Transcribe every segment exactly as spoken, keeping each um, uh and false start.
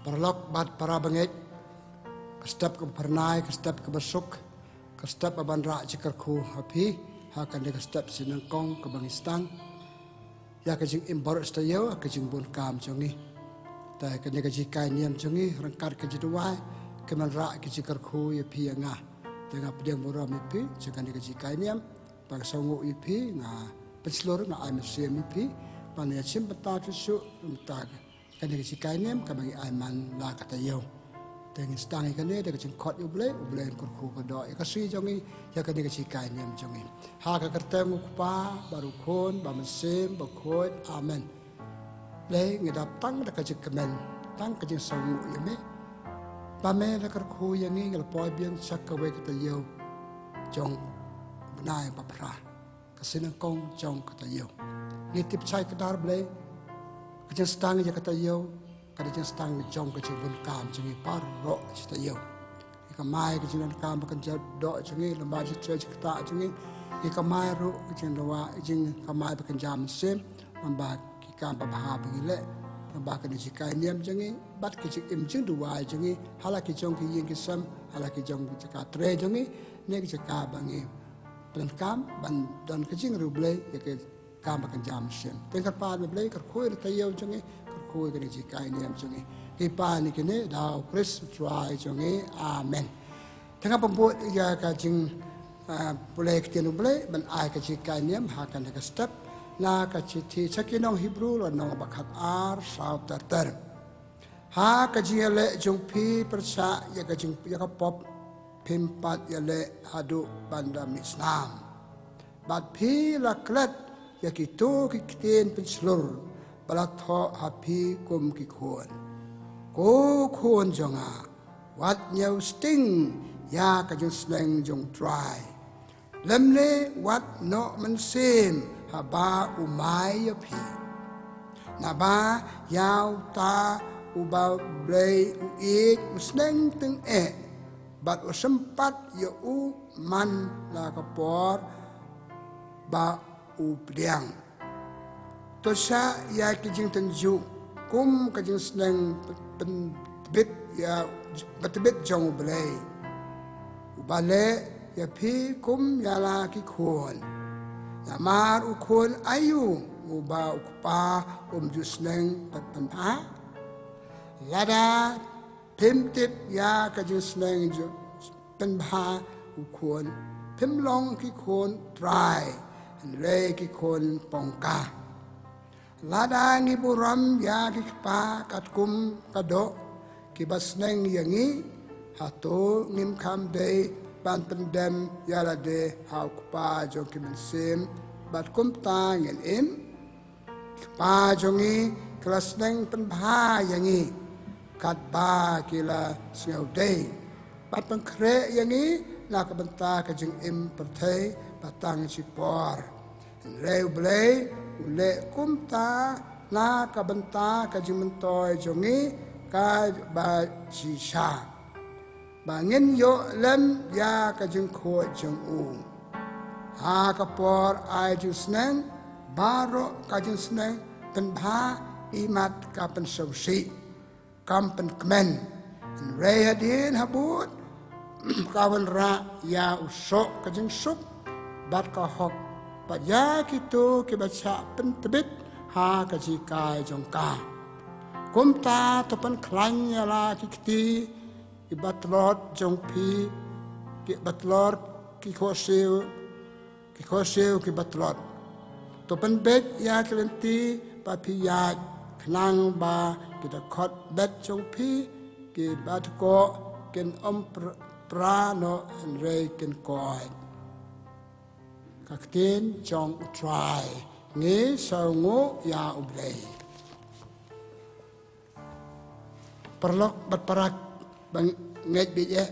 Paralok bad para bangeit, ka step kaba phyrnai, ka step kaba suk, ka step ba ban rah jingkyrkhu ha phi ha kane ka step shi nyngkong kaba ngi sdang ïa ka jingim baroh shi taïew ha ka jingbun kam jong ngi. Te kane ka jinghikai niam jong ngi ryngkat ka jingduwai, ka ban rah ka jingkyrkhu ïa phi ïa nga. Te nga pdiang burom ïa phi sha kane ka jinghikai niam. Ba ka sngewnguh ïa phi, nga pynshlur, nga ai mynsiem ïa phi ban ïa shim bynta shuh shuh, bynta kane ka jinghikai niam kaba ngi ai man la ka taïew. Te ngi sdang ïa kane da ka jingkhot ïa U Blei, U Blei un kyrkhu ka doh ïa ka sngi jong ngi, ïa kane ka jinghikai niam jong ngi. Ha ka kyrteng U Kpa bad U Khun bad U Mynsiem Bakhuid. Amen. Blei, ngi dap tang da ka jingkmen, tang ka jingsngewnguh ïa me, ba me la kyrkhu ïa ngi, ngi la poi biang sha kawei ka taïew jong u bnai ba phra, ka shi nyngkong jong ka taïew. Ngi tip shai kdar, Blei, ka jingsdang ïa ka taïew ka dei ka jingsdang jong ka jingbun kam jong ngi baroh shi taïew. Ngi kamai ka jingdonkam ba kynja doh jong ngi, lyngba jingtrei jingktah jong ngi. Ngi kamai ruh ka jingdawa, jingkamai ba kynja mynsiem, lyngba ki kam babha ba ngi leh, lyngba kane ka jinghikai niam jong ngi bad ka jingim jingduwai jong ngi ha la ki jong ki ïing ki sem, ha la ki jong ki jaka trei jong ngi, ne ki jaka ba ngi pyndonkam ban don ka jingriewblei ïa ka kam ba kynja mynsiem. Te ngi kyrpad, me Blei, kyrkhu ïa ka taïew jong ngi, kyrkhu ïa kane ka jinghikai niam jong ngi. Ngi pan ïa kine da U Khrist U Trai jong ngi. Amen. Te ngan pynbud ïa ka jing, ah, pule ktien U Blei ban ai ka jinghikai niam ha kane ka step na ka shithi sha ki nong Hebru, lynnong ba khatar, saw ter ter. Ha ka jingïaleh jong phi pyrshah ïa ka jing, ïa ka pop, phim pat ïaleh haduh ban da mih snam. Bad phi la klet ïa kito ki ktien pynshlur ba la thoh ha phi kum ki khun. Ko khun jong nga, wat ñiew sting ïa ka jingsneng jong U Trai, lymne wat noh mynsiem haba u mai ïa phi. Naba ïa uta uba U Blei u ïeit u sneng tyngeh, bad u sympat ïa u man la ka por ba u pdiang. To shah ïa ki jingtynjuh kum ka jingsneng pyn, pynbit ïa, ba tbit jong U Blei, uba leh ïa phi kum ïa la ki khun. Namar u khun aïu uba u kpa um ju sneng pyn, pynbha? Lada phim tip ïa ka jingsneng jong, pynbha u khun, phim long ki khun trai, hynrei ki khun pongka. Lada ngi burom ïa ki kpa katkum ka doh kiba sneng ïa ngi, hato ngim kham dei ban pyndem ïa lade ha u Kpa jong ki mynsiem bad kumta ngin im? Ki kpa jong ngi ki la sneng pynbha ïa ngi katba ki la sngewdei, bad pynkhreh ïa ngi na ka bynta ka jingim pyrthei ba tang shipor. Hynrei U Blei u leh kumta na ka bynta ka jingmyntoi jong ngi kaba shisha, ba ngin ïoh lem ïa ka jingkhuid jong u. Ha ka por ai jingsneng, baroh ka jingsneng pynbha imat ka pynsngewsih, kam pynkmen. Hynrei hadien habud ka wanrah ïa u soh ka jingsuk bad ka hok, bad ïa kito kiba shah pyntbit ha ka jinghikai jong ka. Kumta to pynkhlaiñ ïa la ki kti kiba tlot jong phi, kiba tlot, ki khohsiew, ki khohsiew kiba tlot. To pynbeit ïa ki lynti ba phi ïaid, khnang ba ki dkhot bet jong phi kiba dkoh kin ym pra, pra noh, hynrei kin koit. Ka ktien jong U Trai. Ngi sngewnguh ïa U Blei. Paralok bad para bangeit, bad ïa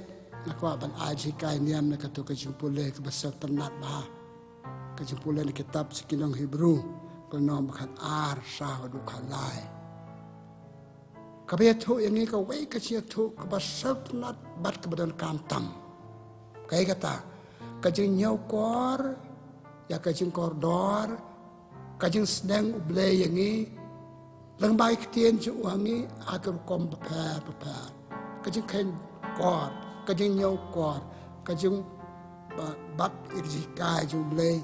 nga kwah ban ai jinghikai niam na kato ka jingpule kaba sngewtynnat bha. Ka jingpule na kitab sha ki nong Hebru, ka lynnong ba khatar, saw haduh khatlai. Kaba ïathuh ïa ngi kawei ka jingïathuh kaba sngewtynnat bad kaba donkam tam. Kaei kata? Ka jingñiewkor ïa ka jingkordor, ka jingsneng U Blei ïa ngi, Lyngba ki ktien jong u ha ngi ha ki rukom bapher bapher. Ka jingkheiñ kor, ka jingñiew kor, ka jing ba, bat ïa ka jinghikai jong u Blei.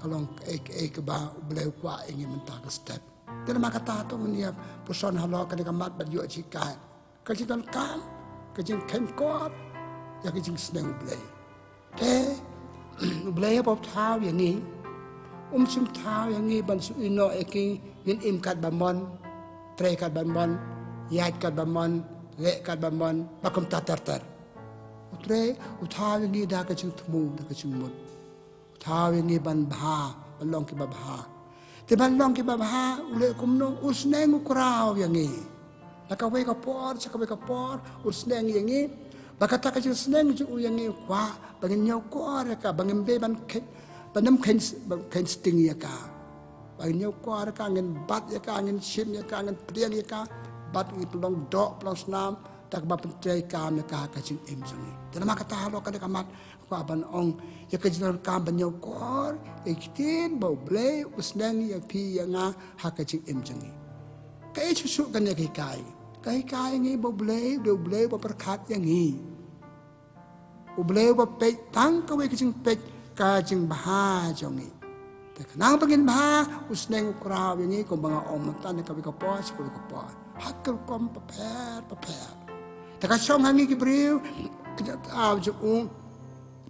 Ka long kaei kaei kaba u Blei u kwah ïa ngi mynta ka step. Te namar kata to ngin ïa puson halor kane ka mat bad ïoh jinghikai. Ka jingdonkam, ka jingkheiñ kor ïa ka jingsneng u Blei. Te u Blei haba u thaw ïa ngi, um shym thaw ïa ngi ban shu ïehnoh ïa ki, ngin im katba mon, trei katba mon, ïaid katba mon, leh katba mon, ba kumta ter ter. U Blei u thaw ïa ngi da ka jingthmu, da ka jingmut. U thaw ïa ngi ban bha, ban long kiba bha. Te ban long kiba bha u leh kumno? U sneng u kraw ïa ngi. Na kawei ka por sha kawei ka por u sneng ïa ngi. Ba kata ka jingsneng jong u ïa ngi u kwah ba ngin ñiew kor ïa ka, ba ngim dei ban kheiñ, ban ym kheiñ, ban kheiñ sting ïa ka. Ba ngin ñiew kor ïa ka, ngin bat ïa ka, ngin shim ïa ka, ngin pdiang ïa ka. Bad ngin pynlong doh, pynlong snam, da kaba pyntrei kam ïa ka ha ka jingim jong ngi. Te namar kata halor kane ka mat kwah ban ong ïa ka jingdonkam ban ñiew kor ïa ki ktien ba u Blei u sneng ïa phi ïa nga ha ka jingim jong ngi. Kaei shuh shuh kane ka hikai? Ka hikai ïa ngi ba u Blei u dei u Blei uba pyrkhat ïa ngi. U Blei uba peit tang kawei ka jingpeit, ka jingbha jong ngi. Te khnang ba ngin bha, u sneng u kraw ïa ngi kumba nga ong mynta, na kawei ka por sha kawei ka por. Ha ki rukom bapher bapher. Te ka shong ha ngi ki briew, ka jingthaw jong u,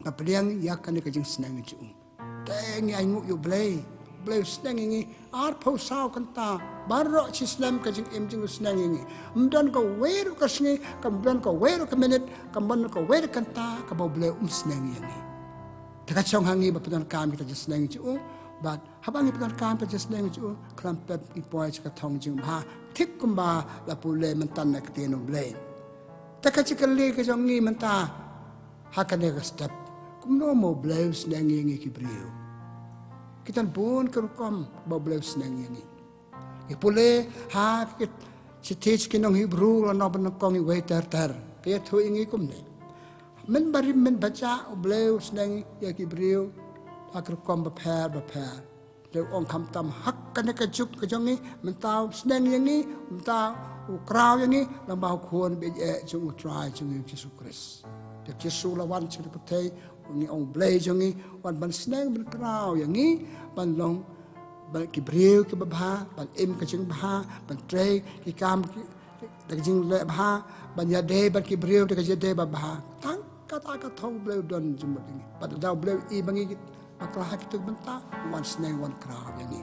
ban pdiang ïa kane ka jingsneng jong u. Te ngi ainguh ïa u Blei. U Blei u sneng ïa ngi arphew saw kynta. Baroh shi snem ka jingim jong ngi u sneng ïa ngi. Ym don kawei ruh ka sngi, kam don kawei ruh ka minit, kam don kawei ruh ka kynta kaba u Blei um sneng ïa ngi. Te ka shong ha ngi ban pyndonkam ïa ka jingsneng jong u. Bad haba ngi pyndonkam ïa ka jingsneng jong u, khlem pep ngi poi sha ka thong jingbha, thik kumba la pule mynta na ka ktien u Blei. Te ka jingkylli ka jong ngi mynta ha kane ka step, kumno mo u Blei u sneng ïa ngi ki briew? Ki don bun ki rukom ba u Blei u sneng ïa ngi. Ngi pule ha ki shithi sha ki nong Hebru, la nong ba nyngkong, iwei ter ter. Ka ïathuh ïa ngi kumne: mynba rim mynba jah u Blei u sneng ïa ki briew ha ki rukom bapher bapher. Te u ong khamtam ha kane ka juk ka jong ngi mynta u sneng ïa ngi, mynta u kraw ïa ngi lyngba u Khun ba ïeit jong u Trai jong ngi u Jisu Khrist. Te u Jisu la wan sha kane ka pyrthei, u ngi ong u Blei jong ngi, wan ban sneng ban kraw ïa ngi, ban long, ban ki briew kiba bha, ban im ka jingbha, ban trei ki kam ki, da ka jingleh bha, ban ïadei bad ki briew da ka jingïadei ba bha. Tang kata ka thong u Blei u don jingmut ïa ngi. Bad lada u Blei u i ba ngi bakla ha kito ki bynta, u wan sneng wan kraw ïa ngi.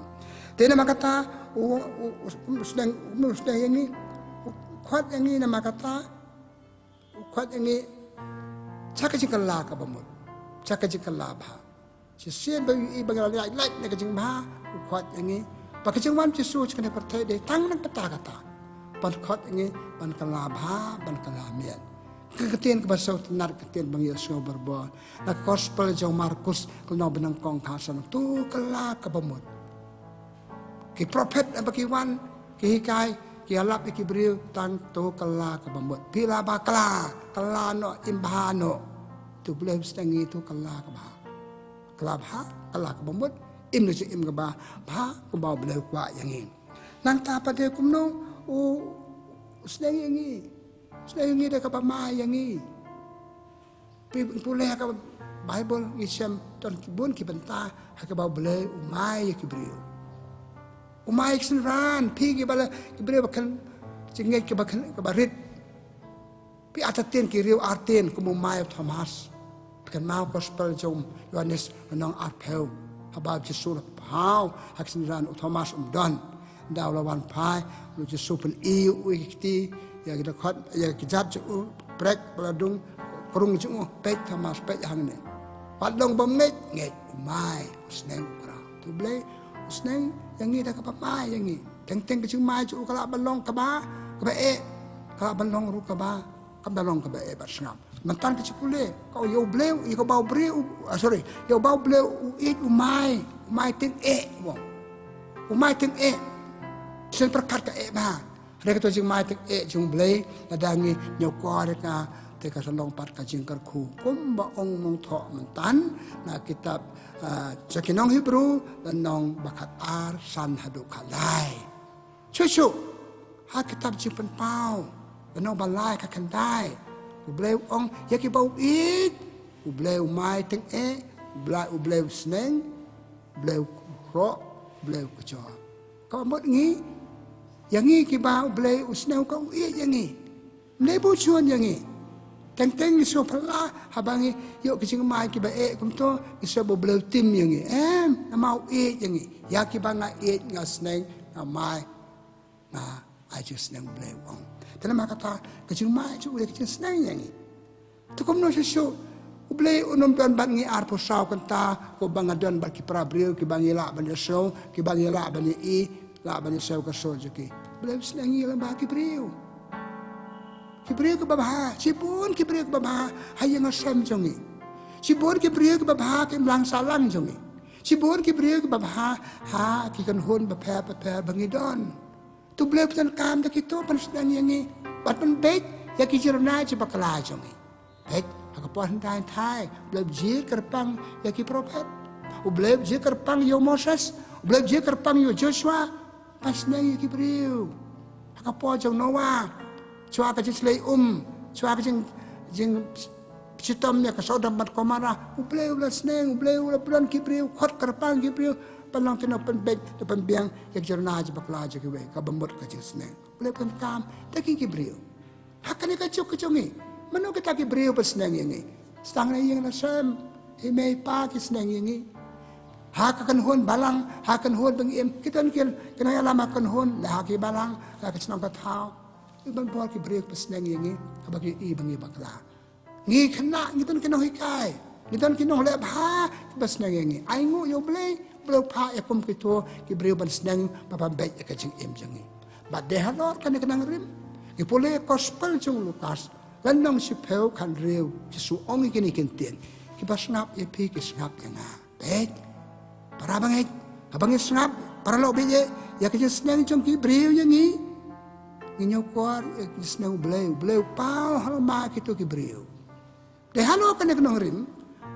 Te namar kata u, u, u, u sneng, u sneng ïa ngi, u khot ïa ngi namar kata, u khot ïa ngi sha ka jingkylla kaba mut, sha ka jingkylla bha. Shisien ba u i ba ngi la ïaid lait na ka jingbha, u khot ïa ngi. Ba ka jingwan Jisu sha kane ka pyrthei dei tang na kata kata, ban khot ïa ngi ban kylla bha, ban kylla miet. Ka ktien kaba sngewtynnat, ka ktien ba ngi ïohsngew barabor na ka gospel jong u Markus, ka lynnong ba nyngkong, ka san, to kylla kaba mut. Ki prophet ba ki wan, ki hikai, ki ïalap ïa ki briew tang to kylla kaba mut. Phi lah bakla, kylla noh, im bha noh. Te u Blei u sneng ïa ngi to kylla kaba, kylla bha, kylla kaba mut, im na jingim kaba bha kumba u Blei u kwah ïa ngi. Nangta pat dei kumno u, u sneng ïa ngi? U sneng ïa ngi da kaba mai ïa ngi. Phi pule ha ka Baibl ngi shem don ki bun ki bynta ha kaba u Blei u mai ïa ki briew. U mai ïa ki synran, phi kiba la, ki briew ba khlem jingngeit, kiba khlem, kiba rit. Phi artatien ki riew artien kum u mai ïa u Thomas. Phi kynmaw gospel jong u Ïoannis lynnong arphew. Haba u Jisu la pynpaw ha ki synran, u Thomas um don. Hynda u la wan phai, u Jisu pyni ïa u ïa ki kti, ïa ki dkhot, ïa ki kjat jong u, prek ba la dung krung jong u, peit Thomas, peit hangne. Wat long bym ngeit, ngeit, u mai, u sneng, u kraw. Te u Blei u sneng ïa ngi da kaba mai ïa ngi. Teng teng ka jingmai jong u ka lah ban long kaba, kaba eh, ka lah ban long ruh kaba, kam da long kaba eh bad sngap. Mynta ka jingpule, ka ong ïa u Blei, ïa kaba u briew, ah, sorry, ïa uba u Blei u ïeit, u mai, u mai tyngeh, u ong. U mai tyngeh. Shen pyrkhat ka eh bha. Hynrei kato jingmai tyngeh jong u Blei, lada ngi ñiewkor ïa ka, te ka sa long pat ka jingkyrkhu. Kumba ong u nongthoh mynta na kitab, ah, sha ki nong Hebru, lynnong ba khatar, san haduh khatlai. Shuh shuh ha kitab Jingpynpaw, lynnong ba lai ka khyndai, U Blei u ong ïa kiba u ïeit, U Blei u mai tyngeh, U Blei, U Blei u sneng, U Blei u hroh, U Blei u kjor. Ka mut ngi, ïa ngi kiba U Blei u sneng ka u ïeit ïa ngi. Ym dei bun shun ïa ngi. Teng teng ngi shu phylla haba ngi ïoh ki jingmai kiba eh kumto, ngi shu ba U Blei u tim ïa ngi. Em, namar u ïeit ïa ngi. Ïa kiba nga ïeit nga sneng, nga mai, nga ai jingsneng, U Blei u ong. Te namar kata ka jingmai jong u dei ka jingsneng ïa ngi. Te kumno shuh shuh U Blei un ym don bad ngi arphew saw kynta, kumba nga don bad ki para briew kiba ngi lah ban ïasngew, kiba ngi lah ban ïohi, lah ban ïasngew ka sur jong ki. U Blei u sneng ïa ngi lyngba ki briew. Ki briew kiba bha, shibun ki briew kiba bha ha ïing ha sem jong ngi. Shibun ki briew kiba bha ha ki imlang sahlang jong ngi. Shibun ki briew kiba bha ha ki kynhun bapher bapher ba ngi don. Te U Blei u pyndonkam da kito ban sneng ïa ngi, ban pynbeit ïa ki jingrnai jingbakla jong ngi. Beit, ha ka por hynrei hynrei U Blei u jied kyrpang ïa ki prophet. U Blei u jied kyrpang ïa u Moses. U Blei u jied kyrpang ïa u Joshua ban sneng ïa ki briew. Ha ka por jong Noah, shuwa ka jingshlei um, shuwa ka jing, jingshitom ïa ka Sodom bad Gomorrah, U Blei u la sneng, U Blei u la pynlong ki briew, khot kyrpang ki briew ban long ki nongpynbeit, nongpynbiang ïa ki jingrnai jingbakla jong kiwei, kaba mut ka jingsneng. U Blei u pyndonkam da ki, ki briew. Ha kane ka juk ka jong ngi, mano kita ki briew ba sneng ïa ngi? Tang na ïing na sem, i mei i pa ki sneng ïa ngi. Ha ka kynhun balang, ha ka kynhun ba ngi im, ki don ki, ki nongïalam ha ka kynhun, la ha ki balang, la ka shnong ka thaw. Ki don bun ki briew ba sneng ïa ngi, haba ki ïohi ba ngi bakla. Ngi khynnah, ngi don ki nonghikai, ngi don ki nongleh bha kiba sneng ïa ngi. Ainguh ïa U Blei, U Blei u phah ïa kum kito ki briew ban sneng, ba pynbeit ïa ka jingim jong ngi. Bad dei halor kane ka nongrim, ngi pule gospel jong u Lukas, lynnong shiphew khathynriew, Jisu u ong ïa kine ki ktien: Kiba sngap ïa phi ki sngap ïa nga. Beit, para bangeit, haba ngi sngap, paralok bangeit, ïa ka jingsneng jong ki briew ïa ngi, ngi ñiewkor ïa ka jingsneng U Blei, U Blei u paw halor kito ki briew. Dei halor kane ka nongrim,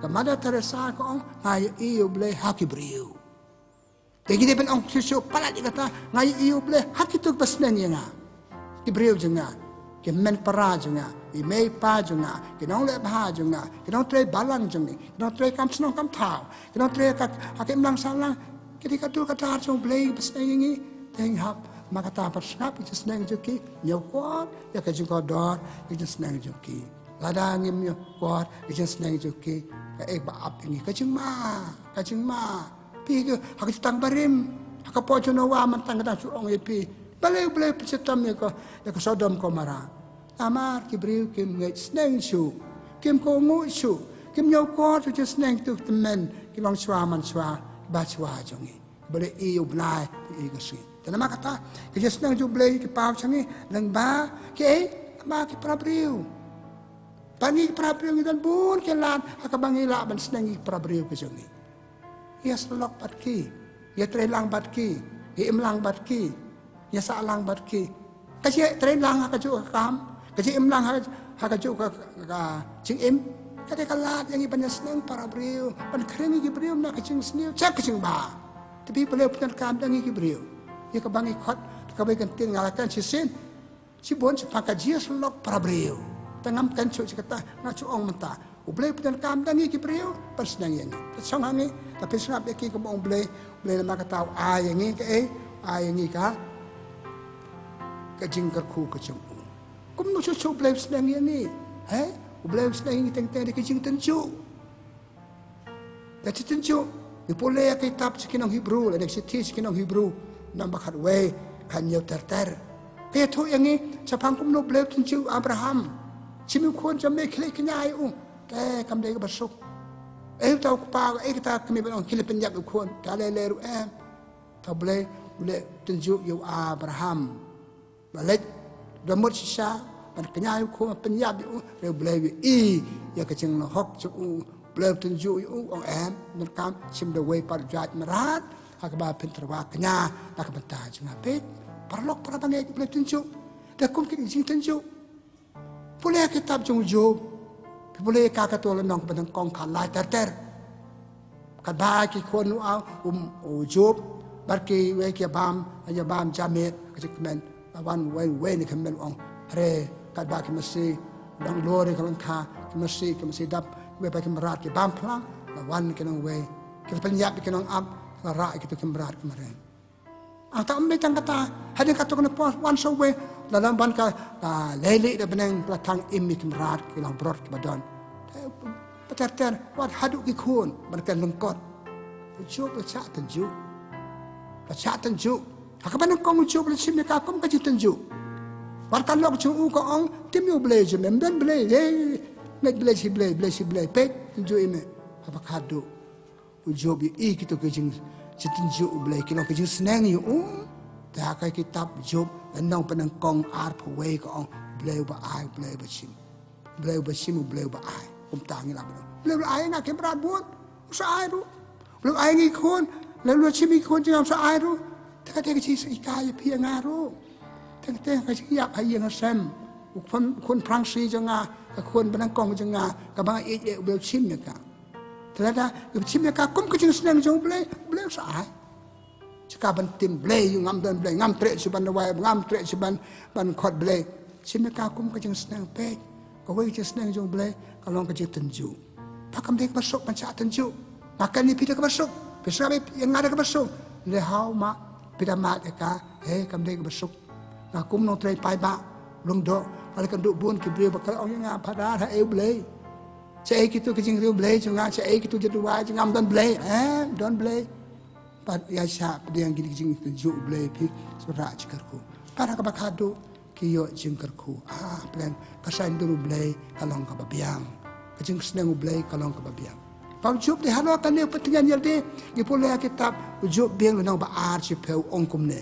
ka Mother Teresa ka ong, nga ïohi ïa U Blei ha ki briew. Te ngi dei ban ong shuh shuh palat ïa kata, nga ïohi ïa U Blei ha kito kiba sneng ïa nga. Ki briew jong nga, ki hynmen para jong nga, i mei i pa jong nga, ki nongleh bha jong nga, ki nongtrei balang jong ngi, ki nongtrei kam shnong kam thaw, ki nongtrei ha ka, ha ka imlang sahlang, ki dei ka dur ka dar jong U Blei ba sneng ïa ngi. Te ngi hap, namar kata, pyrshang ïa ka jingsneng jong ki, ñiewkor ïa ka jingkordor ïa ka jingsneng jong ki. Lada ngim ñiewkor ïa ka jingsneng jong ki, kaei ba ap ïa ngi? Ka jingma, ka jingma. Phi ki, ha ka jutang barim, ha ka por jong Noah, mynta nga dang shu ong ïa phi, balei U Blei u pynshitom ïa ka, ïa ka Sodom Gomorrah? Namar ki briew kim ngeit sneng shuh, kim kohnguh shuh, kim ñiewkor shuh jingsneng kito ki tymmen ki longshuwa manshuwa, ki bashuwa jong ngi. Balei i u bnai, i ka sngi? Te namar kata, ka jingsneng jong U Blei ki paw sha ngi lyngba kiei? Lyngba ki para briew. Bad ngi ki para briew ngi don bun ki lad ha kaba ngi lah ban sneng ïa ki para briew ki jong ngi. Ïa syllok bad ki, ïa treilang bad ki, ïa imlang bad ki, ïa sahlang bad ki. Ka jingtreilang ha kajuh ka kam, ka jingimlang ha, ha kajuh ka, ka jingim, ka dei ka lad ïa ngi ban ïasneng para briew, ban khring ïa ki briew na ka jingsniew, check ka jingbha. Te phi, Blei u pyndonkam da ngi ki briew. Ïa kaba ngi khot, kaba ngi kyntien, nga la kren shisien. Shibun shaphang ka jingïasyllok para briew. Te ngam kren shuh sha kata, nga shu ong mynta, U Blei u pyndonkam da ngi ki briew ban sneng ïa ngi. Te shong ha ngi, te phin sngap ïa ki, kumba ong U Blei, U Blei namar kata u ai ïa ngi kaei? U ai ïa ngi ka, ka jingkyrkhu ka jong u. Kumno shuh shuh U Blei u sneng ïa ngi? He? U Blei u sneng ïa ngi teng teng da ka jingtynjuh. Da ka jingtynjuh, ngi pule ïa ka kitab sha ki nong Hebru, lane ka shithi sha ki nong Hebru, lynnong ba khatwei, khathynñiew ter ter. Ka ïathuh ïa ngi shaphang kumno U Blei u tynjuh ïa u Abraham. Shim ïa u khun jong me, khie leit kñia ïa u. Te kam dei kaba suk. Ei uta u kpa, ei kata ka kmie ban ong, khie leit pynïap ïa u khun. Te lei lei ruh em. Te U Blei u leh tynjuh ïa u Abraham. Ba leit, da mut shisha ban kñia ïa u khun, pynïap ïa u, hynrei U Blei u ïohi ïa ka jinglong hok jong u. U Blei u tynjuh ïa u, ong em, donkam shim da uwei pat u jait mrad ha kaba phin tyrwa kñia na ka bynta jong nga. Peit, paralok para bangeit, U Blei u tynjuh. Te kum ki jingtynjuh, pule ïa ka kitab jong u Job. Phi pule ïa ka, kato lynnong kaba nyngkong, khatlai ter ter. Katba ki khun u, um, u Job bad kiwei ki ïa bam, ïa bam jameid, ka jingkmen, la wan wei wei ne kmen ong. Hare katba ki masi dang lor ïa ka lyngkha, ki masi, ki masi dap, wei pat ki mrad ki bam phlang, la wan ki nongwei, ki la pynïap ïa ki nongap, la rah ïa kito ki mrad ki maren. Hangta ym dei tang kata, hadien katto katne por wan sa wei, la dang ban ka, ka lei lei da bneng, la tang im ïa ki mrad, ki langbrot kiba don. Ter ter, wat haduh ki khun ban kren lyngkot. U Job la shah tynjuh. La shah tynjuh. Ha kaba nyngkong u Job la shim ïa ka kum ka jingtynjuh. Wat ka lok jong u ka ong, tim ïa u Blei jong me, ym don Blei, eh, ngeit Blei shi Blei, Blei shi Blei, peit, tynjuh ïa me. Haba khatduh u Job ïohi kito ki jing, jingtynjuh u Blei, ki long ka jingsneng ïa u. Te ha ka kitab Job, lynnong ba nyngkong arphew wei ka ong, Blei uba ai, Blei uba shim. Blei uba shim, Blei uba ai. Kumta ngi lah ban ong, Blei uba ai ïa nga ki mrad bun, u sa ai ruh. Blei uba ai ïa ngi ki khun, Blei uba shim ïa ngi ki khun jong nga, u sa ai ruh. Te ka dei ka jinghikai ïa phi ïa nga ruh. Teng teng ka jingïap ha ïing ha sem. U khun, u khun phrang shi jong nga, ka khun ba nyngkong jong nga, kaba nga ïeit ïa u, Blei u shim ïa ka. Te lada u shim ïa ka kum ka jingsneng jong u Blei, u Blei u sa ai. Sha ka ban tim Blei, ngam don Blei, ngam treh shuh ban duwai, ngam treh shuh ban, ban khot Blei. Shim ïa ka kum ka jingsneng, peit. Kawei ka jingsneng jong u Blei ka long ka jingtynjuh. Ba kam dei kaba suk ban shah tynjuh. Nga kren ïa phi da kaba suk, phi sngap ïa nga da kaba suk. Hynrei haoid ma phi da mad ïa ka, hei, kam dei kaba suk. Nga kum nongtrei paidbah Lyngdoh, nga la kynduh bun ki briew ba ki la ong ïa nga, Phadar, haei u Blei? Shaei kito ki jingriewblei jong nga, shaei kito ki jingduwai jong nga, ngam don Blei? Em, don Blei. Bad ïa shah pdiang kine ki jingtynjuh u Blei, phi sngewrah jingkyrkhu. Bad ha kaba khatduh ki ïoh jingkyrkhu. Ah, pdeng ka saiñdur u Blei ka long kaba biang. Ka jingsneng u Blei ka long kaba biang. Ba u Job dei halor kane u pyntngen ïalade, ngi pule ha kitab u Job biang lynnong ba ar, shiphew, ong kumne.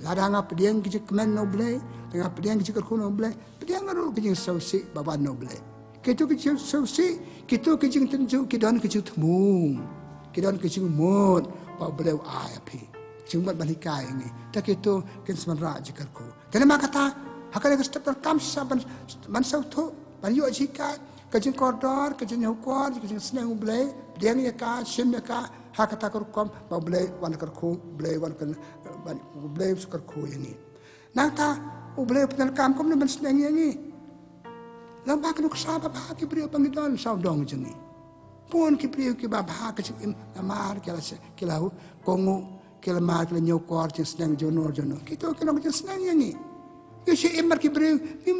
Lada nga pdiang ki jingkmen na u Blei, lada nga pdiang ki jingkyrkhu na u Blei, pdiang ruh ki jingsngewsih ba wan na u Blei. Kito ki jingsngewsih, kito ki jingtynjuh ki don ki jingthmu, ki don ki jingmut ba u Blei u ai ïa phi. Jingmut ban hikai ïa ngi. Te kito kin sa wanrah jingkyrkhu. Te namar kata, ha kane ka step donkam shisha ban, ban sngewthuh, ban ïoh jinghikai, ka jingkordor, ka jingñiewkor, ka jingsneng u Blei, pdiang ïa ka, shim ïa ka, ha kata ka rukom ba u Blei un wan kyrkhu, u Blei un kyrkhu, ban, u Blei un sa kyrkhu ïa ngi. Nangta u Blei u pyndonkam kumno ban sneng ïa ngi. Lyngba ki nuksa babha ki briew ba ngi don sawdong jong ngi. Bun ki briew kiba bha ka jingim, namar ki la shu, ki la kohnguh, ki la mar, ki la ñiewkor jingsneng junom junom. Kito ki long ka jingsneng ïa ngi. Ngi shu im bad ki briew, ngim,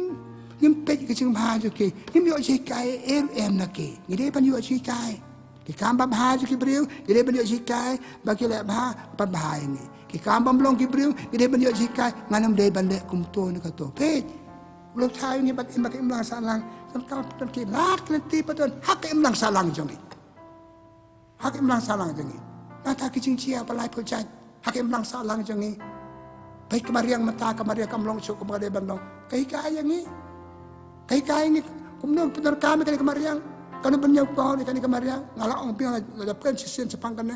ngim peit ka jingbha jong ki, ngim ïoh jinghikai ei ruh em na ki. Ngi dei ban ïoh jinghikai. Ki kam babha jong ki briew, ngi dei ban ïoh jinghikai ba ki leh bha, ban bha ïa ngi. Ki kam bymlong ki briew, ngi dei ban ïoh jinghikai, ngan ym dei ban leh kumto ne kato. Peit, u Blei u thaw ïa ngi ban im ha ka imlang sahlang. Donkam pat don ki lad ki lynti, pat don ha ka imlang sahlang jong ngi. Ha ka imlang sahlang jong ngi. Nangta ki jingjia ba laiphew jait ha ka imlang sahlang jong ngi. Peit ka mariang mynta, ka mariang kam long shuh kumba ka dei ban long. Ka hikai ïa ngi. Ka hikai ïa ngi kumno pyndonkam ïa kane ka mariang. Kano ban ñiewkor ïa kane ka mariang. Nga la ong biang, la dep kren shisien shaphang kane.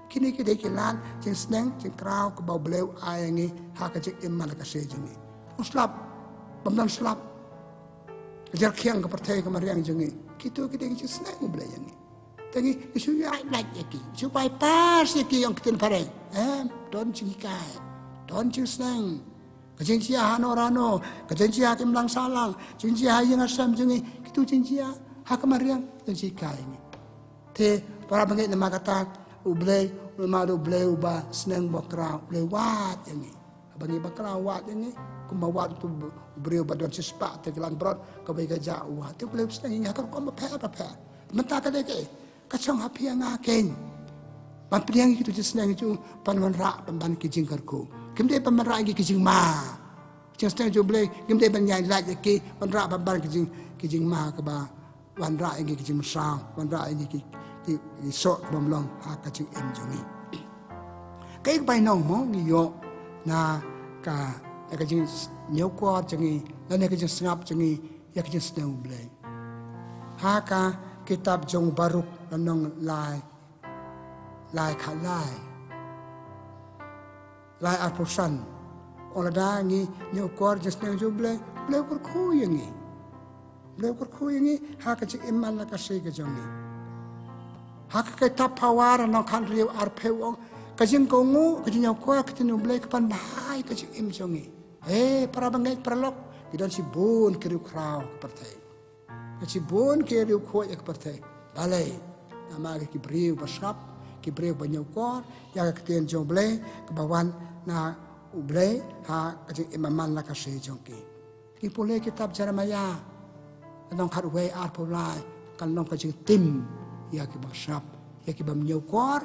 Kine ki dei ki lad jingsneng jingkraw kaba u Blei u ai ïa ngi ha ka jingim man la ka sngi jong ngi. U slap, bym don slap. Ka jyrkhiang ka pyrthei, ka mariang jong ngi. Kito ki dei ki jingsneng u Blei ïa ngi. Te ngi, ngi shu ïaid lait ïa ki, ngi shu bypass ïa ki, ong ktien phareng. Em, don jinghikai, don jingsneng. Ka jingjia hano hano, ka jingjia ha ka imlang sahlang, jingjia ha ïing ha sem jong ngi, kito jingjia ha ka mariang, don jinghikai ïa ngi. Te para bangeit, namar kata u Blei, namar u Blei uba sneng, uba kraw, u Blei wad ïa ngi. Haba ngi bakla u wad ïa ngi, kumba wad uto u briew ba don shispah tylli ki langbrot, kawei ka jah u wad. Te u Blei u sneng ïa ngi ha ka rukom bapher bapher. Mynta ka dei kaei? Ka shong ha phi ha nga keiñ. Ban pdiang ïa kito ki jingsneng jong u, ban wanrah pynban ki jingkyrkhu. Kim dei ban wanrah ïa ki jingma. Jingsneng jong u Blei, kim dei ban ïaid lait ïa ki, wanrah pynban ki jing, ki jingma kaba wanrah ïa ngi ki jingmynsaw, wanrah ïa ngi ki, ki, ki soh ki bym long ha ka jingim jong ngi. Kaei kaba ïa nong mo ngi ïoh na ka, na ka jingñiewkor jong ngi, na ka jingsngap jong ngi ïa ka jingsneng u Blei. Ha ka kitab jong u Baruk, lynnong lai, lai khatlai, lai arphew san. Ong lada ngi ñiewkor jingsneng jong u Blei, u Blei u kyrkhu ïa ngi. U Blei u kyrkhu ïa ngi ha ka jingim man la ka sngi ka jong ngi. Ha ka kitab Phawar lynnong khathynriew, arphew ong, ka jingkohnguh, ka jingñiewkor ka ktien u Blei ka pynbha ïa ka jingim jong ngi. He para bangeit paralok, ki don shibun ki riewkhraw ka pyrthei. Ka shibun ki riewkhuid ïa ka pyrthei. Balei? Namar ki briew ba sngap, ki briew ba ñiewkor ïa ka ktien jong U Blei kaba wan na U Blei ha ka jingim man la ka sngi jong ki. Ngi pule kitab Jeremiah, lynnong khatwei arphew lai, kan long ka jingtim ïa ki bym sngap, ïa ki bym ñiewkor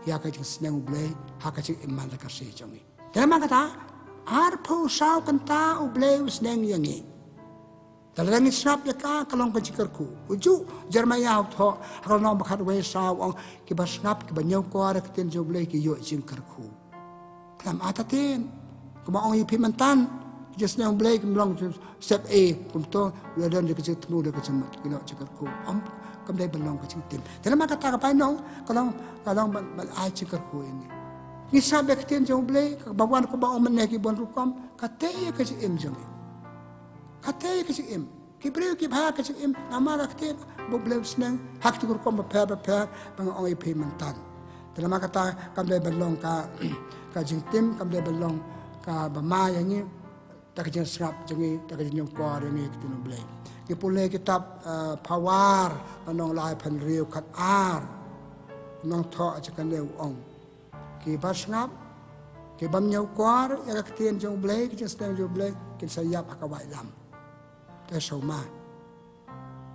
ïa ka jingsneng U Blei ha ka jingim man la ka sngi jong ngi. Te namar kata, arphew saw kynta U Blei u sneng ïa ngi. Te lada ngi sngap ïa ka, ka long ka jingkyrkhu. U juh Jeremiah u thoh ha ka lynnong ba khatwei saw, u ong, ki ba sngap, ki ba ñiewkor ïa ka ktien jong U Blei ki ïoh jingkyrkhu. Khlem artatien, kumba ong ïa phi mynta, ki jingsneng U Blei kim long sep ei, kumto, la don da ka jingthmu, da ka jingmut, ki ïoh jingkyrkhu. Ym, kam dei ban long ka jingtim. Te namar kata ka bainong, ka long, ka long ban, ban ai jingkyrkhu ïa ngi. Ngi sngap ïa ka ktien jong U Blei, kaba wan kumba ong mynne ki bun rukom, ka tei ïa ka jingim jong ngi. Ka tei ïa ka jingim. Ki briew ki bha ka jingim, namar ka ktien, ba U Blei u sneng, ha kito ki rukom bapher bapher, ba nga ong ïa phi mynta. Te namar kata, kam dei ban long ka, ka jingtim, kam dei ban long kaba ma ïa ngi, da ka jingsngap jong ngi, da ka jingñiewkor ïa ngi ïa ka ktien U Blei. Ngi pule kitab, eh, Phawar, lynnong laiphew hynriew khatar. Nongthoh jong kane u ong, ki ba sngap, ki bym ñiewkor ïa ka ktien jong U Blei, ka jingsneng jong U Blei, kin sa ïap ha ka waitlam. Te sngewma.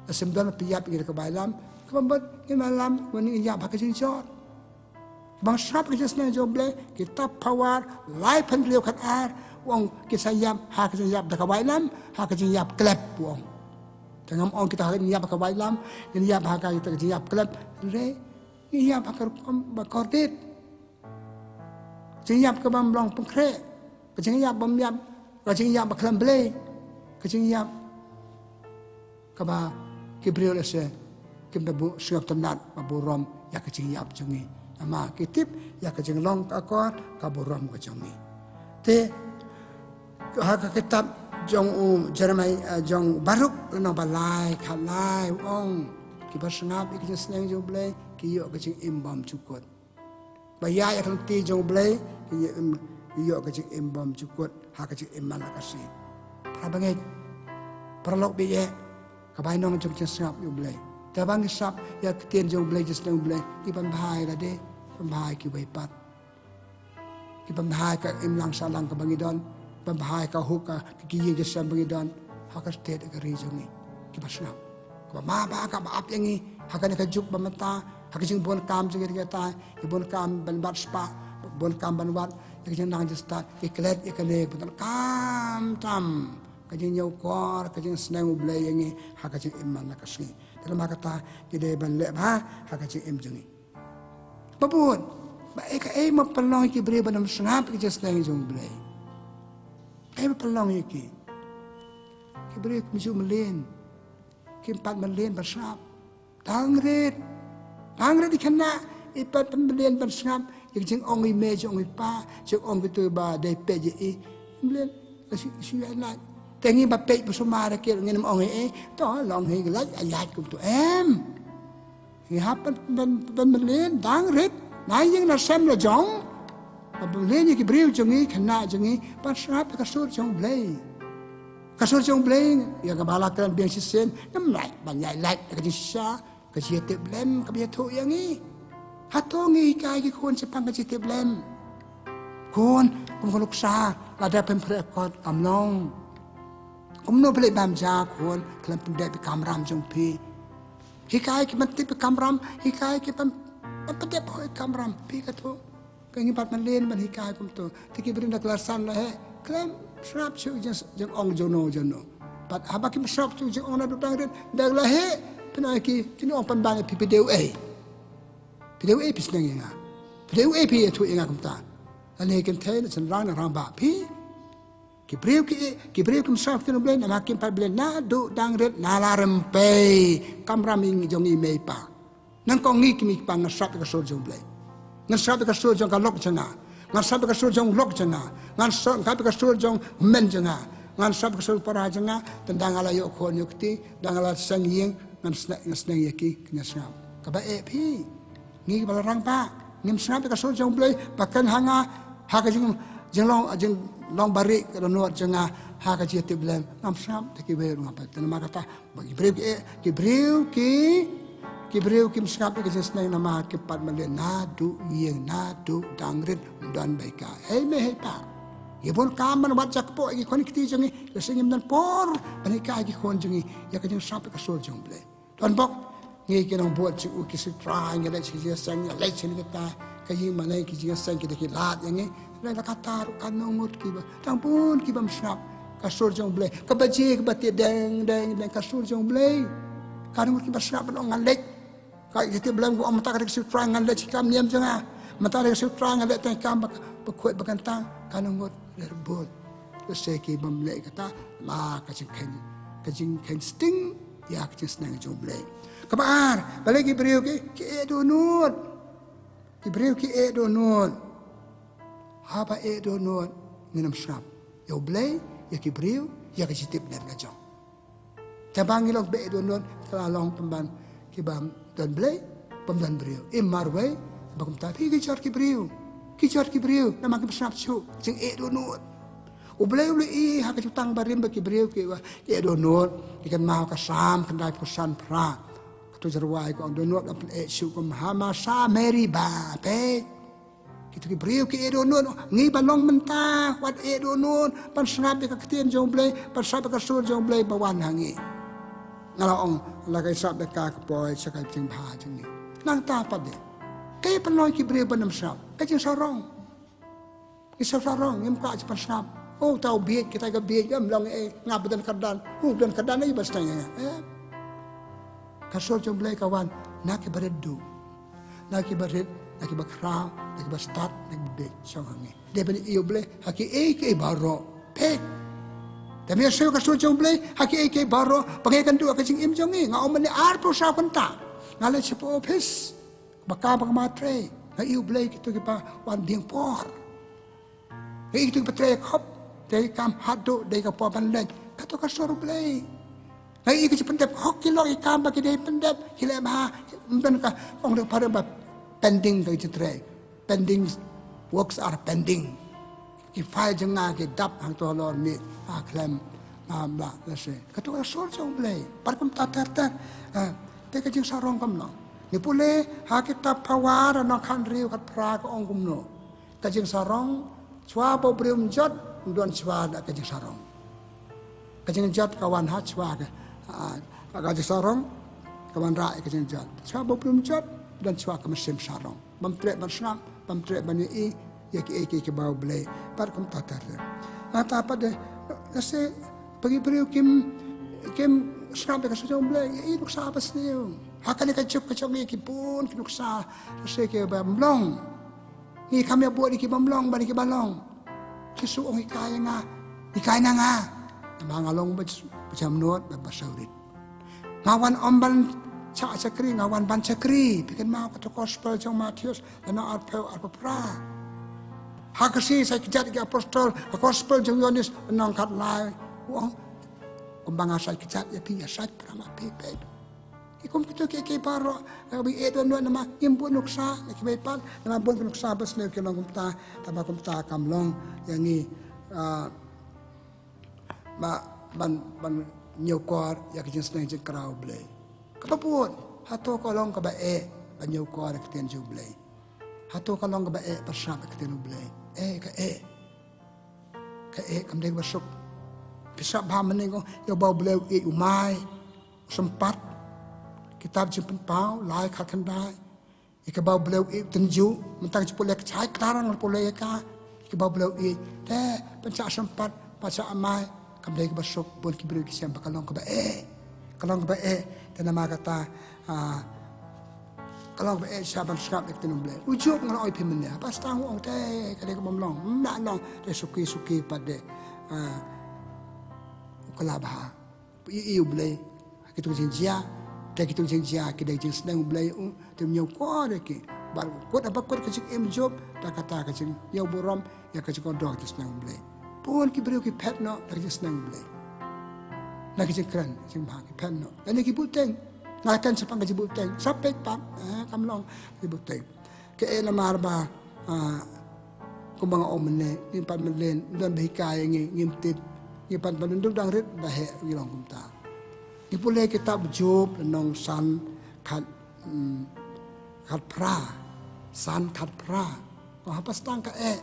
Lada ym don phi ïap ïa ngi da ka waitlam, kaba mut ngin ïalam, ngin ïap ha ka jingjot. Ba sngap ïa ka jingsneng jong U Blei, kitab Phawar laiphew hynriew khatar, u ong kin sa ïap ha ka jingïap da ka waitlam, ha ka jingïap klep, u ong. Te ngam ong kita ha ka jingïap ha ka waitlam, ngin ïap ha ka jingïap klep, hynrei ngin ïap ha ka rukom ba kordit. Jingïap kaba ym long pynkhreh, ka jingïap bym ïap, ka jingïap ba khlem Blei, ka jingïap kaba ki briew lehse kim da buh sngewtynnat ba burom ïa ka jingïap jong ngi. Namar ki tip ïa ka jinglong ka akor ka burom ka jong ngi. Te ha ka kitab jong u Jeremiah, eh, jong u Baruk, lynnong ba lai khatlai, u ong, ki ba sngap ïa ka jingsneng jong U Blei ki ïoh ka jingim bymjukut. Ba ïaid ïa ka lynti jong U Blei, ki ïoh, ki ïoh ka jingim bymjukut ha ka jingim man la ka sngi. Para bangeit, paralok, bad ïa ka bainong jong ka jingsngap ïa U Blei. Te ba ngi sngap ïa ka ktien jong U Blei, jingsneng U Blei, ngi pynbha ïa lade, pynbha ïa kiwei pat. Ngi pynbha ïa ka imlang sahlang kaba ngi don, pynbha ïa ka hok, ka, ka jingïashem ba ngi don ha ka state, ka ri jong ngi. Ki ba sngap, kaba ma ba, kaba ap ïa ngi ha kane ka juk ba mynta, ha ka jingbun kam jong ngi, ïa ka bun kam ban wad spah, bun kam ban wad, ïa ka jingnang jingstad, ïa ka klet, ïa kane, bun kam tam ka jingñiewkor, ka jingsneng U Blei ïa ngi ha ka jingim man la ka sngi. Te namar kata ngi dei ban leh bha ha ka jingim jong ngi. Ba bun, ba ei, kaei ba pynlong ïa ki briew ban ym sngap ïa ka jingsneng jong U Blei? Kaei ba pynlong ïa ki? Ki briew kim ju mlien, kim pat mlien ban sngap. Dang rit, dang rit i khynnah i pat mlien ban sngap ïa ka jingong i mei, jingong i pa, jingong kito ba dei peit ïa i. Mlien, shu, shu ïa lait. Te ngi ba peit ba sumar ïa ki, ngim ong ei ei, to long hi, lait, ïaid kumto, em. Ngi hap ban, ban, ban mlien, dang rit na ïing na sem la jong. Ban mlien ïa ki briew jong ngi, khynnah jong ngi, ban sngap ïa ka sur jong U Blei. Ka sur jong U Blei, ïa kaba la kren biang shisien, ngim lait ban ïaid lait ïa ka jingshisha, ka jingïatiplem kaba ïathuh ïa ngi. Hato ngi hikai ki khun shaphang ka jingïatiplem? Khun, kum ka nuksa, lada pynphreh kot kam long. Kumno phi leh bam ja khun, khlem pyndep ïa ki kamram jong phi. Hikai ki ban tip ïa ki kamram, hikai ki ban, ban pyndep ïa ki kamram, phi katto. Ka ngi pat mlien ban hikai kumto. Te ki briew na klas san la heh, khlem sngap shuh jing, jingong jong no jong no. Pat haba kim sngap shuh jingong naduh dang rit, da la heh, phin ong ïa ki, kin ong pynban ïa phi, phi dei uei? Phi dei uei phi sneng ïa nga? Phi dei uei phi ïathuh ïa nga kumta? Lane kynthei, na shynrang, na rangbah, phi? Ki briew ki, ki briew kim sngap ktien U Blei, namar kim pat mlien naduh dang rit, na la rympei kamram jong i mei i pa. Nangkong ngi ki mei ki pa ngan sngap ïa ka sur jong U Blei. Ngan sngap ïa ka sur jong ka lok jong nga. Ngan sngap ïa ka sur jong u lok jong nga. Ngan sngap ïa ka sur jong u hynmen jong nga. Ngan sngap ïa ka sur para jong nga. Tang da nga la ïoh khun ïoh kti, da nga la seng ïing, ngan sne-, ngan sneng ïa ki, ki ngan sngap. Kaba eh phi. Ngi kiba la rangbah, ngim sngap ïa ka sur jong U Blei, ba kren ha nga, ha ka jing, jinglong, jing, long bari ka dohnud jong nga ha ka jingtip lem, ngam sngap da kiwei ruh, ngam pat. Namar kata ba ki briew ki, ki briew ki, ki briew kim sngap ïa ka jingsneng namar kim pat mane naduh ïing naduh dang rit ym don ba hikai. Hei mei hei pa, ngi bun kam ban wad jakpoh ïa ki khun ki kti jong ngi, lehse ngim don por ban hikai ïa ki khun jong ngi ïa ka jingsngap ïa ka sur jong U Blei. Don bok ngi ki nongbud jong U, ki Sutrai, ngi leit sha ki jingïaseng, ngi leit sha kine kita ki ïing mane, ki jingïaseng ki da ki lad ïa ngi. Lei la kata ruh katno ngut kiba, tang bun ki bym sngap ka sur jong U Blei. Ka baje kaba tied deng deng deng ka sur jong U Blei. Katno ngut kiba sngap ban ong ngan leit. Ka jingtip lem ka ong mynta ka dei ka Sutrai, ngan leit sha ki kam niam jong nga. Mynta ka dei ka Sutrai, ngan leit tang ki kam ba, ba khuid ba kyntang. Katno ngut, leh bun. Lehse ki bym leh kata, la ka jingkheiñ, ka jingkheiñ sting ïa ka jingsneng jong U Blei. Kaba ar, balei ki briew ki, ki ïeh dohnud. Ki briew ki ïeh dohnud. Haba ïeh dohnud ngin ym sngap ïa U Blei, ïa ki briew, ïa ka jingtip lem ka jong. Te ba ngi long ba ïeh dohnud, ka la long pynban kiba don Blei, bym don briew. Im marwei, ba kumta phi ki jot ki briew. Ki jot ki briew namar kim sngap shuh jingïeh dohnud. U Blei u la ïohi ha ka jutang barim ba ki briew ki, ki ïeh dohnud, ki kynmaw ka Salm khyndaiphew san phra. Kato ka jingrwai ka ong dohnud ym pynïeh shuh kum ha masa Meriba, peit. Kito ki briew ki ïeh dohnud, ngi ba long mynta wat ïeh dohnud ban sngap ïa ka ktien jong U Blei, ban sngap ïa ka sur jong U Blei ba wan ha ngi. Nga la ong la ka sngap ïa ka, ka poi sha ka jingbha jong ngi. Nangta pat de, kaei pynlong ïa ki briew ban ym sngap? Ka jingsarong. Ngi sngap sarong, ngim kwah shuh ban sngap. Oh, uta u bieit, kita ka bieit, ym long ei, nga ba don kyrdan. U don kyrdan ei ba sdang ïa nga. Eh? Ka sur jong U Blei ka wan na kiba rit duh, na kiba rit, na kiba khraw, na kiba stad, na kiba bieit shong ha ngi. Dei ban ïohi U Blei ha kiei kiei baroh. Peit. Te me ïohsngew ka sur jong U Blei ha kiei kiei baroh, ba ngi kynduh ka jingim jong ngi. Nga ong mynne arphew saw kynta nga leit sha office. Ba ka ba ka ma trei, nga ïohi U Blei kito kiba wan biang por. Nga ïohi kito kiba trei khop, trei kam haduh dei ka por ban leit. Kato ka sur U Blei. Nga ïohi ki jingpyndep hok ki long ki kam ba ki dei pyndep, ki leh bha, ym don ka ong dei phareng ba pending ka jingtrei. Pending, works are pending. Ki file jong nga ki dap hangto halor miej, ha khlem, ha blah, lehse. Kato ka sur jong U Blei. Pat kumta ter ter. Ha, te ka jingsarong kam long. Ngi pule ha kitab Phawa, lynnong khathynriew, khatphra ka ong kumno. Ka jingsarong, shuwa ba u briew um jot, um don shuwa da ka jingsarong. Ka jingjot ka wan ha shuwa ka, ha, ka jingsarong ka wanrah ïa ka jingjot. Shuwa ba u briew um jot, um don shuwa ka mynsiem sarong. Bym treh ban sngap, bym treh ban ïohi ïa kiei kiei kiba U Blei. Pat kumta ter ter. Nangta pat de, lehse ba ki briew kim, kim sngap ïa ka sur jong U Blei, ïohi nuksa ba sniew. Ha kane ka juk ka jong ngi ki bun ki nuksa, lehse kiba ym long. Ngi kham ïa bud ïa kiba ym long bad ïa kiba long. Jisu ong hikai ïa nga, hikai na nga. Namar nga long ba, ba jemnud, ba, ba sawrit. Nga wan ym ban shah shakri, nga wan ban shakri. Phi kynmaw kato gospel jong Mathaios, lynnong arphew, arphew phra. Ha ka sngi sa kjat ki apostol, ha gospel jong Ïoannis, lynnong khatlai. U ong, kumba nga sa kjat ïa phi, ïa sa phra ma phi, phi. Ki kum kito kiei kiei baroh, eh, ba ïeh dohnud namar ngim bud nuksa, na kiwei pat, namar bun ki nuksa ba sniew ki long kumta, tangba kumta kam long ïa ngi, ah, ba ban, ban ñiewkor ïa ka jingsneng jingkraw U Blei. Kaba bud, hato ka long kaba eh ban ñiewkor ïa ka ktien jong U Blei? Hato ka long kaba eh ban sngap ïa ka ktien U Blei? Eh, ka eh. Ka eh, kam dei kaba suk. Phi sngap bha mynne ko, ïa uba U Blei u ïeit u mai, u sympat. Kitab Jingpynpaw lai khatkhyndai. Ïa kaba U Blei u ïeit u tynjuh, mynta ka jingpule ka shai ktar ngan pule ïa ka. Ïa kaba U Blei u ïeit, te pynshah sympat, pynshah mai, kam dei kaba suk, bun ki briew ki shem ba ka long kaba eh. Ka long kaba eh, te namar kata, ah, ka long kaba eh shisha ban sngap ïa ka ktien U Blei. U Job nga la ong ïa phi mynne, haba sdang u ong te ka dei kaba ym long, ym lah long, te suki suki pat de, ah, u kylla bha. Ïohi U Blei ha kito ki jingjia, te kito ki jingjia ki dei jingsneng U Blei, u, te ñiewkor ïa ki. Bad kut haba kut ka jingim Job da kata ka jingñiew burom ïa ka jingkordor ka jingsneng U Blei. Bun ki briew ki phet noh da ka jingsneng U Blei. Na ki jingkren jingbha ki phet noh. Lane ki buhteng. Nga la kren shaphang ka jingbuhteng. Sa peit pat, eh, kam long ki buhteng. Kaei namar ba, ah, Kumba nga ong mynne, ngim pat mlien, don ba hikai ïa ngi, ngim tip, ngi pat ba duk dang rit ba heh ngi long kumta. Ngi pule kitab Job lynnong san khat, mm, khatphra, san khatphra. Ong hapdeng tang ka eh.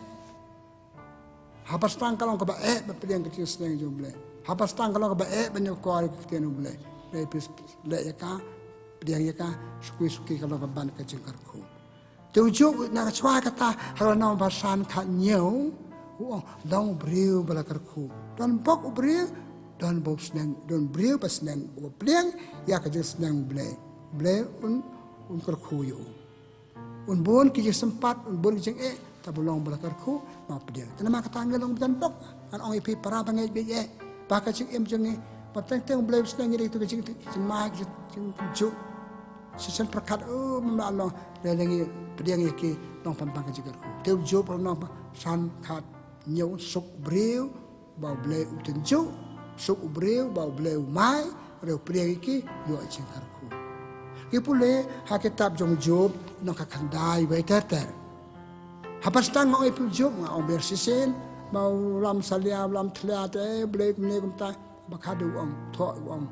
Hapdeng tang ka long kaba eh ba pdiang ka jingsneng jong U Blei. Hapdeng tang ka long kaba eh ba ñiewkor ïa ka ktien U Blei. Leh pis, leh ïa ka, pdiang ïa ka, suki suki ka long kaba ban ka jingkyrkhu. Te u Job na ka shuwa kata ha ka lynnong ba san khathynñiew, u ong, don u briew ba la kyrkhu. Don bok u briew, don bok sneng, don briew ba sneng, u pdiang ïa ka jingsneng U Blei. U Blei un, un kyrkhu ïa u. Un bun ki jingsympat, un bun ki jingeh, tang ba long ba la kyrkhu, ma pdiang. Te namar kata ngi long ba don bok, ngan ong ïa phi para bangeit baieit, ba ka jingim jong ngi, ba teng teng U Blei u sneng ïa ngi da kito ki jing, jingmai, ki jing, jingtynjuh. Shisien pyrkhat, oh, mem lah long, lei lei ngi pdiang ïa ki, long pynban ka jingkyrkhu. Te u Job u ong ba san khathynñiew, suk u briew ba U Blei u tynjuh, suk u briew ba U Blei u mai, hynrei u pdiang ïa ki, ïoh jingkyrkhu. Ngi pule ha kitab jong u Job, lynnong khatkhyndai, wei ter ter. Hapdeng tang nga ong ïa phi u Job, nga ong biang shisien, ba u lam salia, u lam tlia te, eh, U Blei kumne kumta. Ba khadduh u ong, thoh u ong.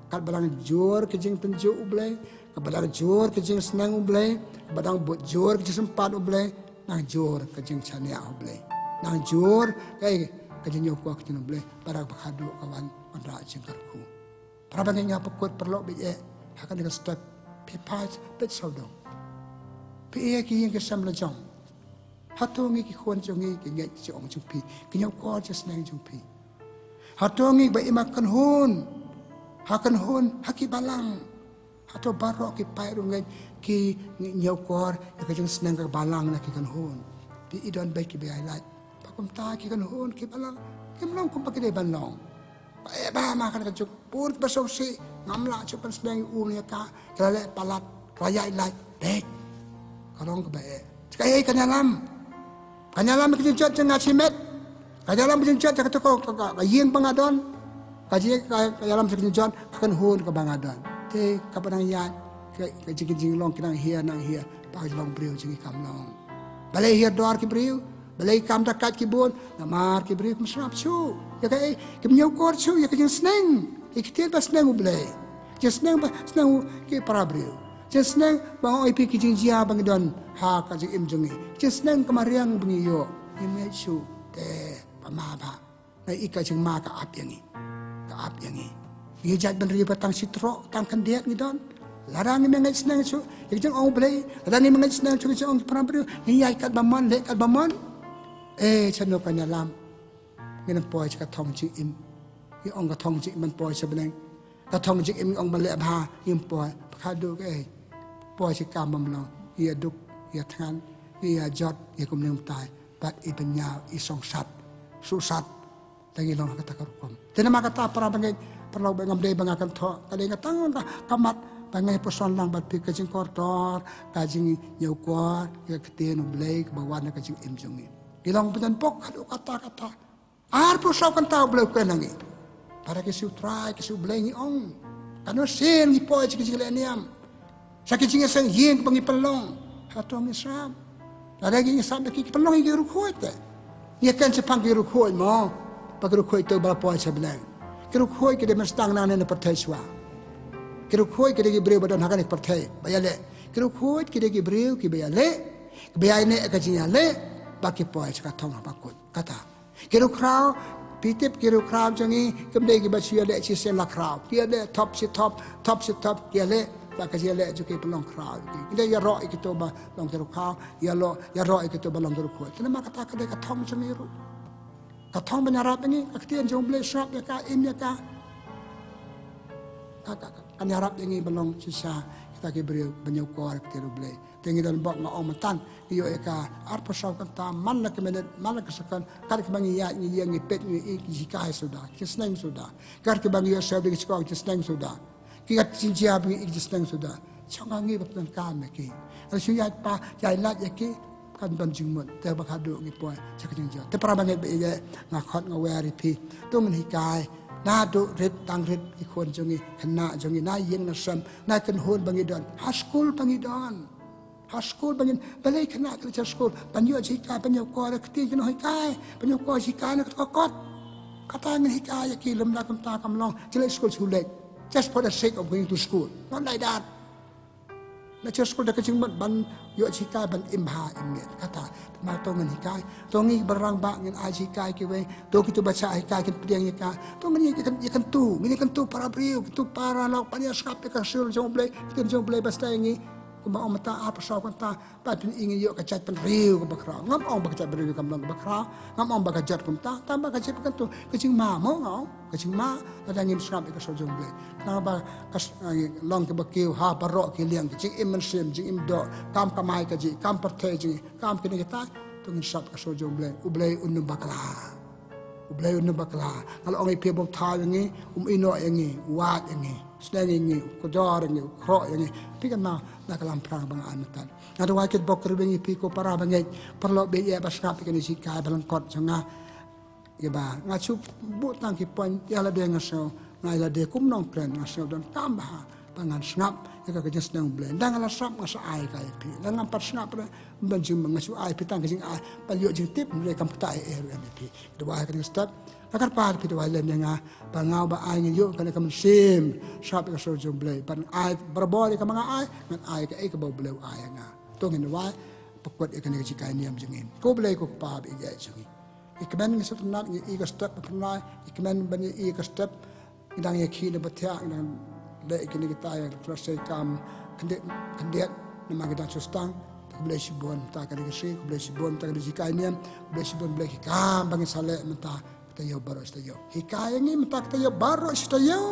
Katba dang jur ka jingtynjuh U Blei, katba dang jur ka jingsneng U Blei, katba dang bud jur ka jingsympat U Blei, nang jur ka jingshaniah U Blei. Nang jur ka, ka jingñiewkor ka ktien U Blei, ba dang ba khadduh ka wan wanrah jingkyrkhu. Para bangeit, nga pynkut paralok baieit, ha kane ka step, phi phai, phi sawdong. Phi ïa ki ïing ki sem la jong. Hato ngi ki khun jong ngi ki ngeit jingong jong phi, ki ñiewkor jingsneng jong phi? Hato ngi ba im ha kynhun, ha kynhun, ha ki balang? Hato baroh ki paid ruh ngeit ki ñiewkor ïa ka jingsneng ka balang na ki kynhun? Te i don beit kiba ïai lait ba kumta ki kynhun ki balang kim long kumba ki dei ban long. Ba eh ba ma kane ka juk bun ba sngewsih, ngam lah shuh ban sneng ïa u ne ïa ka, ka la leh palat, ka la ïaid lait, beit. Ka long kaba eh. Kaei kan ïalam? Kan ïalam ka jingjot jong nga shimet. Kan ïalam ka jingjot jong kata ka, ka, ka, ka ïing ba nga don. Ka jing, ka, ka ïalam ka jingjot ka kynhun kaba nga don. Te kaba nang ïaid ka, ka jing, jinglong ki nang hiar, nang hiar. Ba ka jinglong briew jong ngi kam long. Balei hiar dor ki briew? Balei kam da kait ki bun? Namar ki briew kim sngap shuh ïa kaei, kim ñiewkor shuh ïa ka jingsneng, ïa ki ktien ba sneng U Blei. Jingsneng ba sneng u ki para briew. Jingsneng ba nga ong ïa phi ki jingjia ba ngi don ha ka jingim jong ngi. Jingsneng ka mariang ba ngi ïoh. Ngim ngeit shuh te ba ma ba. Nga i ka jingma ka ap ïa ngi. Ka ap ïa ngi. Ngi jait bynriew ba tang shi trok, tang khyndiat ngi don. Lada ngim ngeit sneng shuh ïa ka jingong U Blei, lada ngim ngeit sneng shuh ïa ka jingong ki para briew, ngi ïaid katba mon, leh katba mon. Eh, shano kan ïalam? Ngin ym poi sha ka thong jingim. Ngi ong ka thong jingim ban poi sha bneng. Ka thong jingim ngi ong ban leh bha, ngim poi. Ba khadduh kaei? Poi sha ka kam bym long. Ngi ïa duk, ïa thngan, ngi ïa jot, ïa kumne kumtai. Bad i bynñiaw, i songsat, suhsat. Te ngi long ha kata ka rukom. Te namar kata para bangeit, paralok bangeit, ngam dei ba nga kynthoh, ka dei nga tang ka, ka mat ba nga ïa puson lang bad phi ka jingkordor, ka jingñiewkor ïa ka ktien U Blei kaba wan na ka jingim jong ngi. Ngi long ba don bok haduh katta katta. Arphew saw kynta U Blei u kren ha ngi. Para ki shu trai, ki shu Blei ngi ong. Katno sien ngi poi sha ki jingleh niam, sha ki jingïaseng ïing ba ngi pynlong. Hato ngi sngap? Lada ngi sngap ïa ki, ki pynlong ïa ki riewkhuid te. Ngi ïa kren shaphang ki riewkhuid mo. Ba ki riewkhuid te ba la poi sha bneng. Ki riewkhuid ki dei mynstang nangne na pyrthei shuwa. Ki riewkhuid ki dei ki briew ba don ha kane ka pyrthei ba ïaleh. Ki riewkhuid ki dei ki briew kiba ïaleh, kiba ïaineh ka jingïaleh, ba ki poi sha ka thong haba kut. Kata. Ki riewkhraw, phi tip ki riewkhraw jong ngi, kim dei kiba shu ïaleh shisien la khraw. Ki ïaleh thop shi thop, thop shi thop, ki ïaleh, ba ka jingïaleh jong ki pynlong khraw. Ki dei ïaroh ïa kito ba long ki riewkhraw, ïaroh, ïaroh ïa kito ba long ki riewkhuid. Te namar kata ka dei ka thong jong ngi ruh. Ka thong ban ïarap ïa ngi, ka ktien jong U Blei, sngap ïa ka, im ïa ka. Ka, ka, ka, kan ïarap ïa ngi ban long shisha kita ki briew ba ñiewkor ïa ka ktien U Blei. Te ngi don bok, nga ong mynta, ngi ïoh ïa ka arphew saw kynta man la ka minit, man la ka second, kat kiba ngi ïaid, ngi ïeng, ngi peit, ngi i, ki hikai suda, ki sneng suda. Kat kiba ngi ïohsngew, ki sneng suda. Ki kat jingjia ba ngi i, ki sneng suda. Shong ka ngi ba pyndonkam ïa ki. Ngi shu ïaid pa, ïaid lait ïa ki, kan don jingmut, te ba khadduh ngi poi sha ka jingjia. Te para bangeit baieit, nga khot nga wer ïa phi. To ngin hikai, naduh rit tang rit, ki khun jong ngi, khynnah jong ngi, na ïing na sem, na kynhun ba ngi don, ha skul ba ngi don. Ha skul ba ngin, balei khynnah ki la jan skul? Ban ïoh jinghikai, ban ïoh kor ïa ka ktien, ki nonghikai, ban ïoh kor jinghikai na ka kot. Kata ngin hikai ïa ki lem la kumta kam long. Ki leit skul shu leit. Just for the sake of going to school. Not like that. La jan skul da ka jingmut ban ïoh jinghikai, ban im bha im miat. Kata, te ma to ngin hikai. To ngi ba rangbah ngin ai jinghikai kiwei. To kito ba shah hikai kin pdiang ïa ka. To ngin ïa kyntu, ngin ïa kyntu para briew, kyntu para lok, ban ïa sngap ïa ka sur jong U Blei, ktien jong U Blei ba sdang ïa ngi. Kumba ong mynta arphew saw kynta, ba phin ïoh ka jaitbynriew kaba khraw. Ngam ong ba ka jaitbynriew kam long kaba khraw. Ngam ong ba ka jait kumta, tang ba ka jait ba kyntu. Ka jingma mo nga ong, ka jingma, lada ngim sngap ïa ka sur jong U Blei. Tang ba ka s-, eh, long kaba kiew ha baroh ki liang, ka jingim mynsiem, jingim doh, kam kamai kajih, kam pyrthei jong ngi, kam kine kita, to ngin sngap ïa ka sur jong U Blei. U Blei un ym bakla. U Blei un ym bakla. Nga la ong ïa phi, bym thaw ïa ngi, um ïehnoh ïa ngi, u wad ïa ngi, sneng ïa ngi, u kordor ïa ngi, u khroh ïa ngi. Phi kynmaw na ka lamphrang ba nga ai mynta. Nga duwai kyrpad ïa phi ko para bangeit, paralok ba ïeit, ba sngap ïa kane ka jinghikai ba lyngkot jong nga. Ïa ba nga shu buh tang ki point, ïa lade nga sngew, nga ïa lade kum nongkren nga sngew donkam bha ba ngan sngap ïa ka jingsneng U Blei. Ynda nga la sngap nga sa ai ka ïa phi. Ynda ngam pat sngap re, ym don jingma, nga shu ai phi tang ka jingai ban ïoh jingtip, hynrei kam ktah ei ei ruh ïa phi. Duwai ha kane ka step. Nga kyrpad phi duwai lem ïa nga ba nga uba ai ngan ïoh kane ka mynsiem sngap ïa ka sur jong U Blei. Ban ai barabor ïa kaba nga ai, ngan ai kaei kaba U Blei u ai ïa nga. To ngin duwai, pynkut ïa kane ka jinghikai niam jong ngi. Ko Blei ko Kpa ba ïeit jong ngi. Ngi kmen ngi sngewtynnat, ngi ïohi ka step ba pynlait, ngi kmen ban ïohi ka step, ngi dang ïa khih na ba thiah, ngi dang leh kine kita ïa ka lashai kam khyndiat khyndiat, namar ngi dang shu sdang. Khublei shibun ta kane ka sngi, khublei shibun ta kane ka jinghikai niam, khublei shibun Blei ki kam ba ngi sa leh mynta, kita ïoh baroh shi taïew. Hikai ïa ngi mynta kita ïoh baroh shi taïew.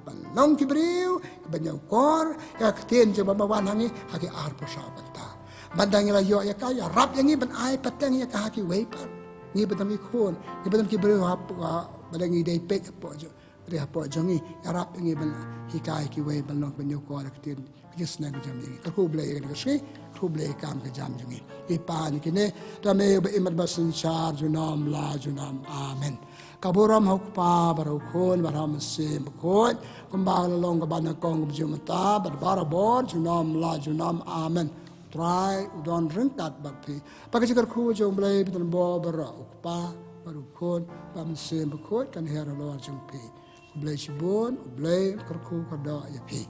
Ban long ki briew kiba ñiewkor ïa ka ktien jong U Blei ba wan ha ngi ha ki arphew saw kynta. Ban da ngi la ïoh ïa ka, ïarap ïa ngi ban ai pateng ïa ka ha kiwei pat. Ngi ba dang ki khun, ngi ba dang ki briew ha, ha, ba dang ngi dei peit hapoh jong, ba dei hapoh jong ngi. Ïarap ïa ngi ban hikai kiwei ban long kiba ñiewkor ïa ka ktien, ka jingsneng ka jam jong ngi. Kyrkhu Blei ïa kane ka sngi, kyrkhu Blei ïa ka kam ka jam jong ngi. I Pa, ïa kine, da me uba im bad ba synshar junom la junom. Amen. Ka burom ha U Kpa bad ha U Khun bad ha U Mynsiem Bakhuid, kumba la long kaba nyngkong, kumjuh mynta bad barabor, junom la junom. Amen. U Trai u don ryngkat bad phi. Ba ka jingkyrkhu jong U Blei ba donbor baroh, U Kpa bad U Khun bad U Mynsiem Bakhuid, kan her halor jong phi. Khublei shibun, U Blei un kyrkhu kyrdoh ïa phi.